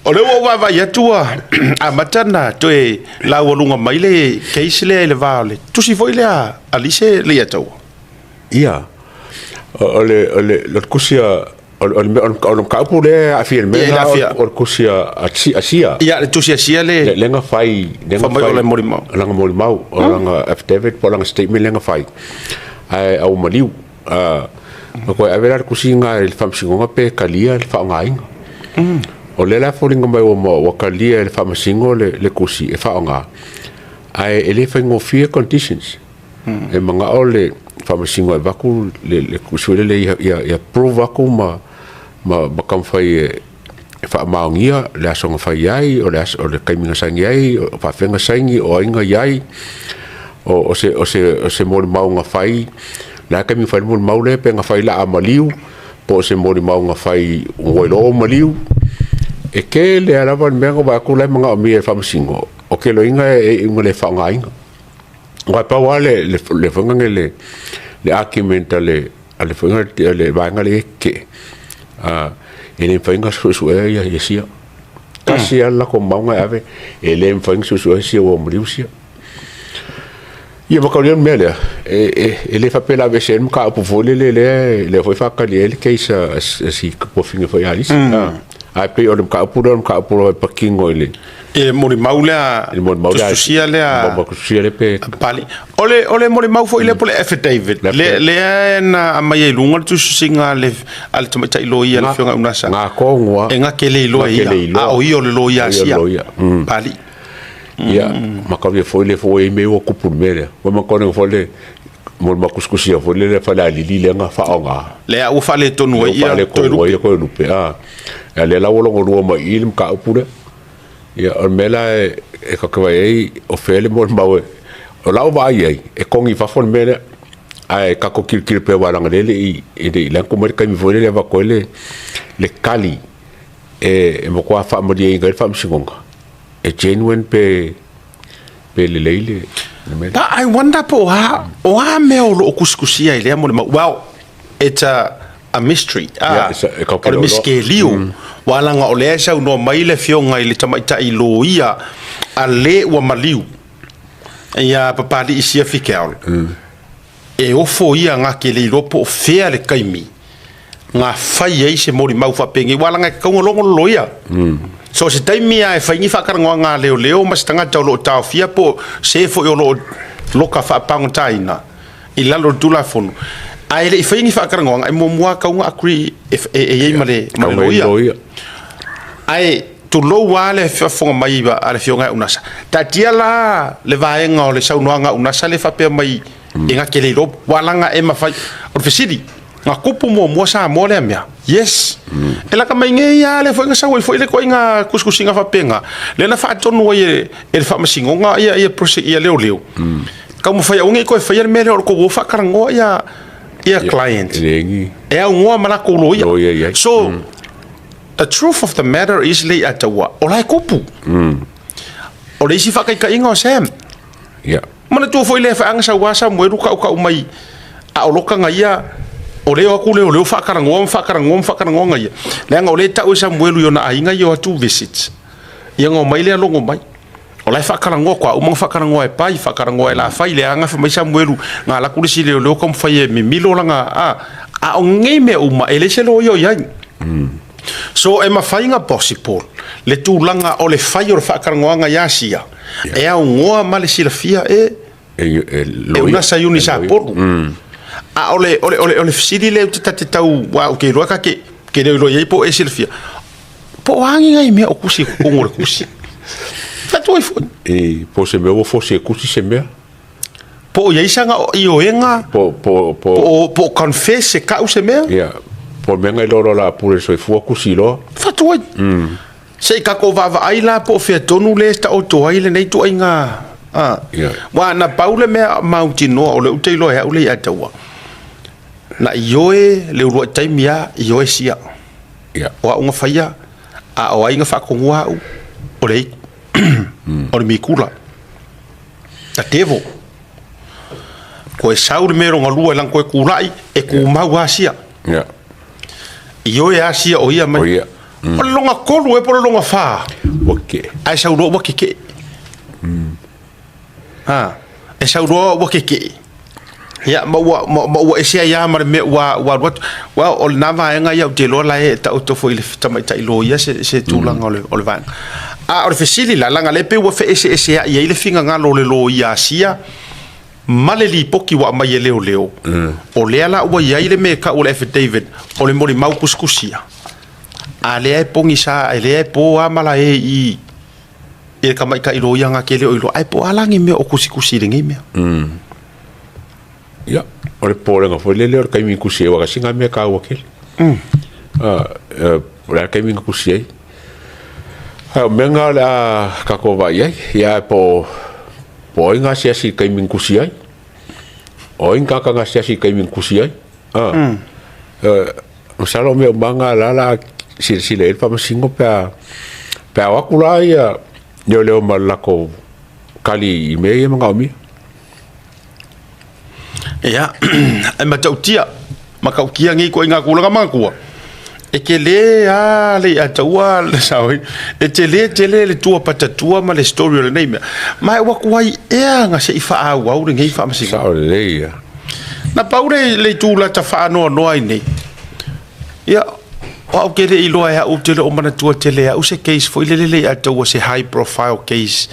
O lea ua ou vaavaai atu ua amata ona toe laualuga mai le case lea i le va o le tusi foi lea a Lise Leiataua. Ia, o le tusi a o le mataupu lea e aafia i le mea lena, o le tusi a Sia. Ia, le tusi a Sia le lea na fai, lea na fai o le molimau. Lana molimau, o lana affidavit po o lana statement lea na fai, ae ua maliu. Na toe ave la le tusi lena i le Faamasinoga pe talia le faaaogaina. O lea la e foliga mai ua talia e le Faamasino le tusi e faaaoga, ae e le faigofie conditions. E manao le Faamasino e avatu le tusi foi lele ia prove atu ma taumafai e faamaonia le aso na fai ai, o le taimi na saini ai, o faapefea ona saini, o ai na i ai, o se molimau na fai, o le a le taimi na fai ai le molimau lea, pe na fai o le a maliu, po o se molimau na fai ua iloa ua maliu. E tele lava le mea na ou vaai atu la e manaomia e le Faamasino, ou te iloaina e iu ina le faaaogaina. Aua e pau lava le foi lea le argument a le foi le vaega lea e tetee, e le mafai ona suesuea ia sia. Tasi lava le latou mau na e ave, e le mafai ona suesuea sia ua maliu sia. Ia mataulia le mea lea, e le faapea o le a aveese ai le mataupu foi lele lea foi e faatali ai le case a si tuafafine foi a Alisi. Ae pei o le mataupu lea o le mataupu lava e patino i le I le molimau lea, i le molimau lea, tusitusia lea, molimau tusitusia lea pe Pali. O le molimau foi lea po o le affidavit, lea na aumai ai i luga le tusitusiga a le tamaitai loia, le afioga ia Unasa. Ga tonu E gake le iloa e ia, a o ia o le loia a Sia. Pali. Ia, mataulia foi lea foi i mea ua tupu i le mea lea. Ua manatua foi le molimau tusitusia foi lea Falealili lea na faaaoga. Lea ua faaletonu ai ia Toelupe. Toelupe, a. Lea la ua logo lua mai i i le mataupu lea. Ia, o le mea la e tatou vaai ai, o fea le molimau e... O lau vaai i ai, e togi i fafo le mea lea. Ae tatou tilotilo pea aua leaga o lea e le i e le i lanu mai le taimi foi lele e avatu ai le tali e matua faamalieina ai le Faamasinoga, e genuine pe lelei le mea lea. But I wonder po o a, o a mea o lo o tusitusia i lea molimau. Well, it's a mystery. Ah, o le misikeliu. Ua leaga o lea e saunoa mai le afioga i le tamaitai loia a le ua maliu ia Papalii Sia Fikeaolo. E ofo ia gake le iloa po o fea le taimi na fai ai se molimau faapenei, ua leaga e tatau ona logo le loia. So o se taimi lava e fai ni faatalanoaga a leoleo ma se tagata o lo o taofia po o se foi o lo o loka faapagataina i lalo o le Tulafono, ae le i faia ni faatalanoaga, e muamua lava tatau ona agree e i ai ma le loia. Ae tulou lava le faafofoga mai a le Afioga ia Unasa. Taatia la le vaega o le saunoaga a Unasa lea e faapea mai e gake le iloa, ua laga e mafai. O le fesili, na tupu muamua Samoa lea mea? Yes. E laka mai nei lava lea foi na sau ai foi le ituaiga tusitusiga faapena, lea na faatonu ai e le Faamasinoga ia leoleo. Taumafai aua ne i toe faia le mea lea o le tou o faatalanoa ia client e aunoa ma latou loia. So, the truth of the matter is Leiataua, o la e tupu. O le isi faataitaiga o Sam. Manatua foi lea feaga sau lava Samuelu tautau mai a o loka na ia o lea o atu leoleo faatalanoa ma faatalanoa ma faatalanoa na ia. Leaga o lea e tau e Samuelu i ona aiga ia o atu visit. Ia ona omai lea logo mai. O la e faatalanoa toa uma ona faatalanoa e Pai, faatalanoa e Lafai, leaga fai mai Samuelu na alu atu le isi leoleo taumafai e mimilo lana a o nei mea uma e leai se loia o i ai. So e mafai ona possible le tulaga o le fai o le faatalanoaga ia Sia e aunoa ma le silafia e e Unasa Iuni Sapolu. A o le fesili lea ou te ta te tau, aua ou te iloa ta te te le iloa i ai po o e silafia, po o a ni nai mea o tusi i totonu o le tusi. Tatou ai foi. E, po o se mea ua fosi e tusi se mea. Po o i ai sana ioega, Po o confess e kau se mea. Ia, po o le mea na iloa loa o le a pule le soifua tusi loa. Fatu ai. Se i tatou vaavaai la po o fea tonu lea e taoto ai lenei ituaiga. Aua na pau le mea mautinoa o lea ou te iloa e au le Aiataua, na ioe le uluai taimi lava, ioe sia. O au na faia, a o ai na faatonuina au, o le o le Mikula. The devil. Koe sau le mea lona lua e lana toe tulai, e tumau lava sia. Ioe lava sia o ia mai. O le lona tolu ea po o le lona fa. Ua keke'e. Ae sau loa ua keke'e. A, e sau loa ua keke'e. Ia, ma ua, ma, ma ua ese ai lava ma le mea ua, ua alu atu. Well, o lena vaega ia ou te iloa la e taoto foi i le tamaitai loia se, se tulaga o le, o le vaega. A o le fesili la, leaga o lea e pei ua feeseesea'i ai le finagalo o le loia Asia ma le lipoti ua aumai e leoleo, o lea la ua i ai le mea e tau o le affidavit, o le molimau tusitusia. A lea e pogisa, e lea e po lava malae i i i le tamaitai loia na te le o iloa, ae po o a la ni mea o tusitusi i lenei mea. Ia, o le popolega foi lele o le taimi i tusi ai, aua tasi lena mea e taua tele. O le a le taimi na tusi ai. Ae o mea na o le a tatou vaai i ai, ia ae po o ai na asiasi i le taimi na tusi ai. O ai ni tagata na asiasi i le taimi na tusi ai. Masalo o mea uma na o la o le a silasila i ai le faamasino pe a pe a o atu la ia leoleo ma le latou tali i mea ia e manaomia. Ia, e matautia, matautia nei ituaiga tulaga manatua, e tele lava le ia taua le sao ai, e tele tele le tua patatua ma le story o lenei mea. Ma ua tuai ea na se i faaauau lenei faamasinoga. Sao lelei ia. Na pau le, le itu lata faanoanoa ai nei, ia, o au ke le iloa e au, ou te le o manatua tele e au se case foi lele le ia taua se high profile case,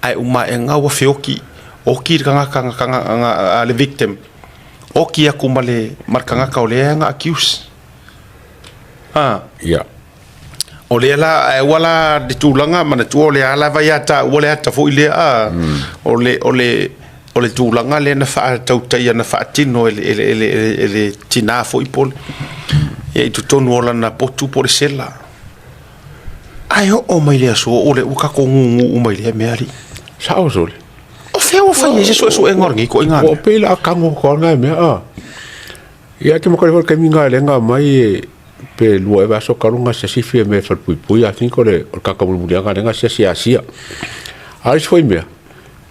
ae uma aega ua feoki, oki le tagata na, na, na, a le victim, oki atu ma le, ma le tagata o lea na accuse. Ah. Ia. O lea la, ae ua la le tulaga, manatua o lea lava ia taua le ata foi lea, a, o le, o le, o le tulaga lea na faatautaia na faatino e le, e le, e le, e le tinā foi po o le, ia i totonu o lana potu po o le sela. Ae oo mai le aso, o lea ua tatou gūgū uma i lea mea alii. Sao sole. O fea ua fai ai se suesuega o lenei ituaiga mea? Ua pei la tago atu lava mea, a. Ia te matua foi le taimi lena lea na aumai e pe lua ea vaiaso talu na asiasi Fiame i le falepuipui, I think o le tagata mulimuliaga lea na asiasi e asia. A o le isi foi mea,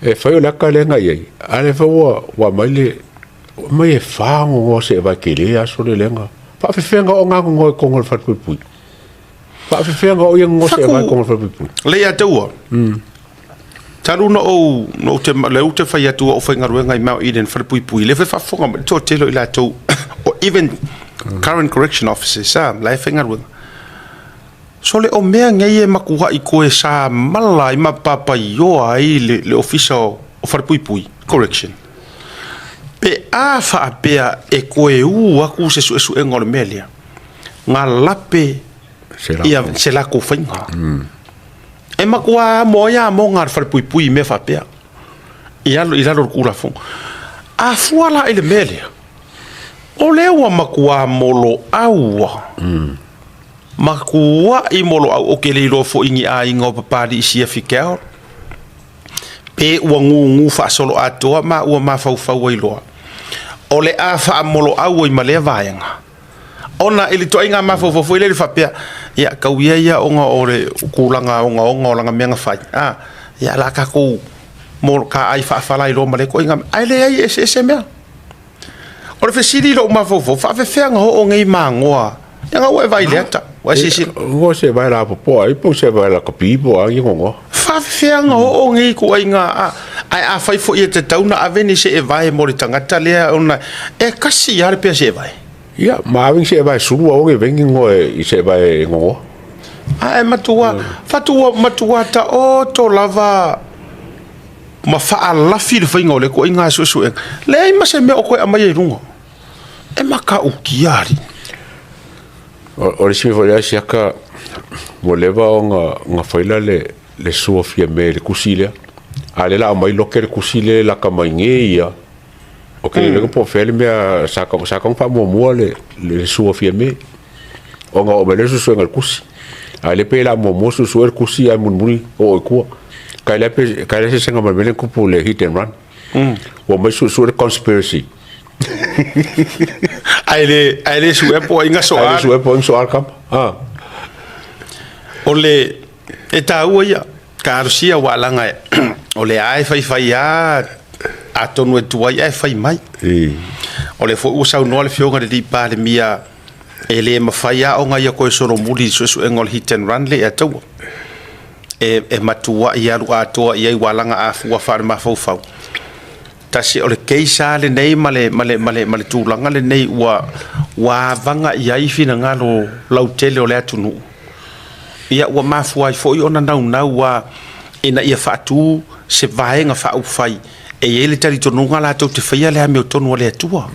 e fai o le ata lea na i ai, a o lea foi ua aumai le, aumai e fa gogoa seevae tele aso lea na, faafefea ona oo na gogoa i totonu o le falepuipui? Faafefea ona oo ia gogoa seevae i totonu o le falepuipui? Lea ia te ua, talu na ou, na ou te, lea ou te fai atu ua ou faigaluega i Mount Eden falepuipui, lea foi e faafofoga mai le toatele o i latou, o even current correction officers, a, la e faigaluega. Sole o mea nei e matuai toe samala ai ma papaioa ai le, le ofisa o, o falepuipui, correction. Pe a faapea e toe ū atu se suesuega o le mea lea, na lape ia se latou faiga. E matua amo ai amoga a le falepuipui i mea faapea, i alo i lalo o le Tulafono. A fua la i le mea lea, o lea ua matua moloau lava, matuai moloau, ou te le iloa foi i ni aiga o Papalii Siafi Carroll, pe ua gugu faasoloatoa ma ua mafaufau ai loa, o le a faamoloau ai ma lea vaega. Ona i le ituaiga mafaufau foi lele faapea, ia tau ia ia ona o le tulaga ogaoga o lana mea na fai, a, ia o le a tatou mo taai faafala ai loa ma lea ituaiga mea. Ae leai, e eseese mea. O le fesili i lou mafaufau, faafefea ona oo nei magoa? Ia na ua e vaai i le ata, ua e silasila. Goa se vae la popoa ai po se vae la kapi po a ia gogoa. Faafefea ona oo nei ituaiga, a, ae afai foi e tatau ona ave ni seevae mo le tagata lea ona e kasi lava le pea seevae. Ia, ma ave ni seevae sulu aua ne vengi goa i seevae e gogoa. Ae matua, fatua, matua taoto lava ma faalafi le faiga o lea ituaiga suesuega. Leai ma se mea o toe aumaia i luga. E matautia alii. O le isi mea foi lea siaka ua leva ona na faila le le sua Fiame i le tusi lea. A o lea la aumai loke le tusi lea e lata mai nei ia. O ke le po o fea le mea sa ka sa ka faamuamua le le sua Fiame. Ona oo mai lea suesuega i le tusi. A o lea pei o le a muamua suesue le tusi ae mulimuli oo i tua. Kai lea pe kai lea sesega ma le mea lea na tupu le hit and run. Ua omai suesue le conspiracy. Ae le, ae le suea po o ai na soa. Ae le suea po o ai na soa le kama. Ah. O le, e taua ia, talosia aua leaga o lea lava e faifai lava, atonu e tuai ae fai mai. O lea foi ua saunoa le Afioga i le Palemia. E le mafai lava ona ia toe solomuli i le suesuega o le hit and run lea ia taua. E, e matuai alu atoa i ai ua alaga afua faale-mafaufau. Tasi o le case lava lenei ma le, ma le, ma le, ma le tulaga lenei ua, ua avaga i ai finagalo lautele o le atunuu. Ia ua mafua ai foi ona naunau lava ina ia faatu se vaega faaupufai e i ai le talitonuga latou te faia le amiotonu a le Atua.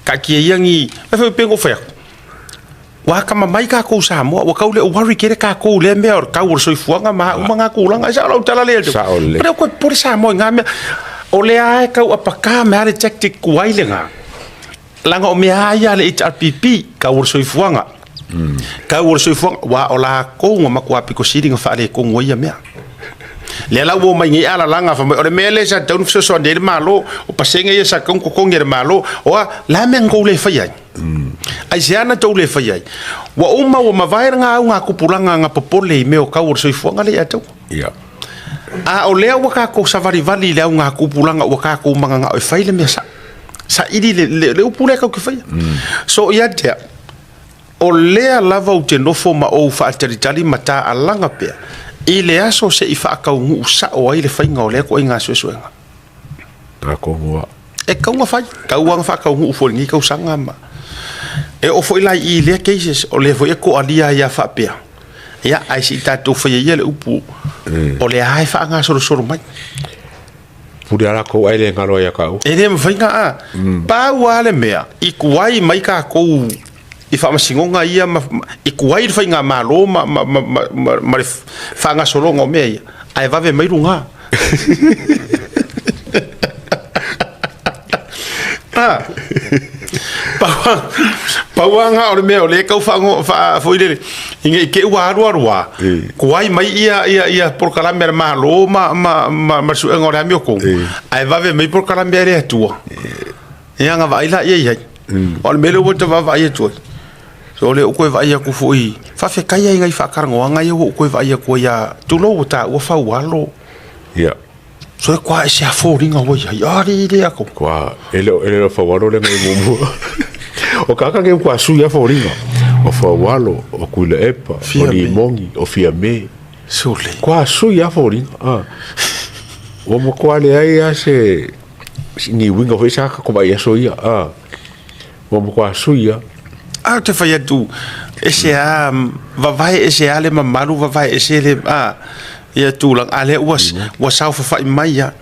Taatia ia ni, e fai pei ona ou fai atu, ua atamamai tatou Samoa, ua tau le worry tele tatou i lea mea o le tau o le soifuaga ma a uma na tulaga. E sao lau tala lea? Sao lelei. Ua le toe popole Samoa i na mea. O lea lava e tau apaka mai lava le tactic tuai lena, leaga o mea lava ia a le HRPP, tau o le soifuaga, tau o le soifuaga, aua o latou na matua aupito sili ona faaletonu ai ia mea. Lea la ua omai nei alalaga fai mai, o le mea lea sa tatau ona fesoasoani ai le Malo, o pasene ia sa tatau ona totogi e le Malo. O a? O le a le mea na tou le faia ai? Aisea na tou le faia ai? Ua uma ua mavae lena augatupulaga na popole i mea o tau o le soifuaga lea ia te outou. A o lea ua tatou savalivali i le augatupulaga ua tatou mananao e fai le mea sao. Saili le upu lea tatou te faia. So ia te au, o lea lava ou te nofo ma ou faatalitali ma taaalaga pea i le aso se i faataunuu sao ai le faiga o lea ituaiga suesuega. Atonu lava. E tatau ona fai, tatau lava ona faataunuu foi i lenei tausaga ma e oo foi la i i lea cases, o lea foi e toalia ai lava faapea, ia, ae se i tatou faia ia le upu, o lea lava e faagasolosolo mai. Pule lava latou ae le galo ai ia taua. E le mafai ona a. Pau lava le mea, i tuai mai tatou i faamasinoga ia ma, i tuai le faigamalo ma, ma, ma, ma, ma, ma le faagasologa o mea ia, ae vave mai luga. Ah. Pau, pau lava na o le mea o lea e tau faago, faa, foi lele, ina i te i ua alu alu lava, tuai mai ia, ia, ia polokalame a le Malo ma, ma, ma, ma le suega o le amiotonu, ae vave mai polokalame a le Atua. Ia ona vaai laia i ai. O le mea lea ua ta vaavaai atu ai, so o lea ua toe vaai atu foi, faafetai lava i nai faatalanoaga ia ua ou toe vaai atu ai lava, tulou ua taua Faualo. Ia. So e toa ese lava foliga ua i ai, alii le Atua. Toa, e le o, e le o Faualo lea na i muamua. O tagata nei ua toa sui lava foliga. O Faualo, o Tuilaepa, o Limoni, o Fiame. Sole. Toa sui lava foliga. Ah. Ua matua leai lava se ni uiga foi sa tatou vaai i aso ia. Ah. Ua matua sui lava. A ou te fai atu, ese lava, vavae ese lava le mamalu, vavae ese le, a, ia tulaga, a lea ua, ua saofafai mai lava.